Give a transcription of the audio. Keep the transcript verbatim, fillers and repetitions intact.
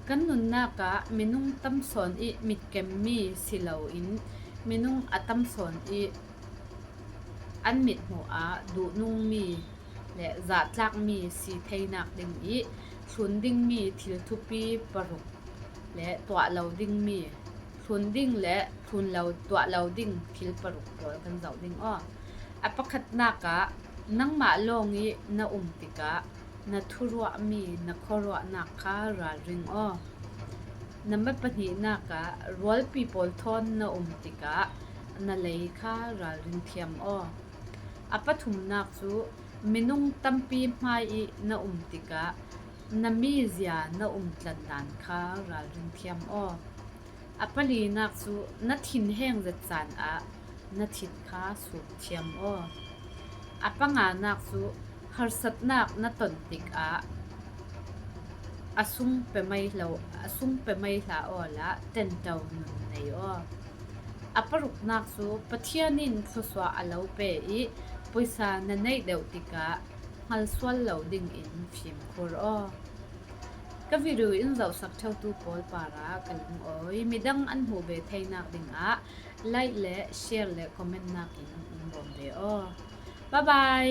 Kan nunnak ah minung tam sawn i mitkemmi si loin minung a tam sawn i an mithmuh ah duhnungmi le zahtlakmi si theinak ding i thlun dingmi thil thupi paruk le tuah lo dingmi, thlun ding le thlun lo, tuah lo ding thil paruk pawl kan zoh ding aw. A pakhatnak ah nangmah lawng i na um tikah na thuruahmi na khuaruahnak kha ralring aw. Na ma pahnihnak ah rualpi pawl thawn na um tikah na lei kha ralring thiam aw. A pathumnak cu minung tampi hmai i na um tikah na mizia na um tlandan kha ralring thiam aw. A palinak cu na thinheng zet caan ah na thin kha sum thiam aw. A panganak cu harsatnak na ton tikah a sung pemai lo, a sung pemai hlah awla ṭenṭo nun nei aw. A paruknak cu Pathian in thluasuah a lo pe i poisa na neih deuh tikah hngal sual lo dingin fimkhur aw. Ka video in zohsak ṭheutu pawl parah ka lungawi. Midang an hmuh ve theinak dingah like le share le comment nakin um bawm ve aw. Bye bye.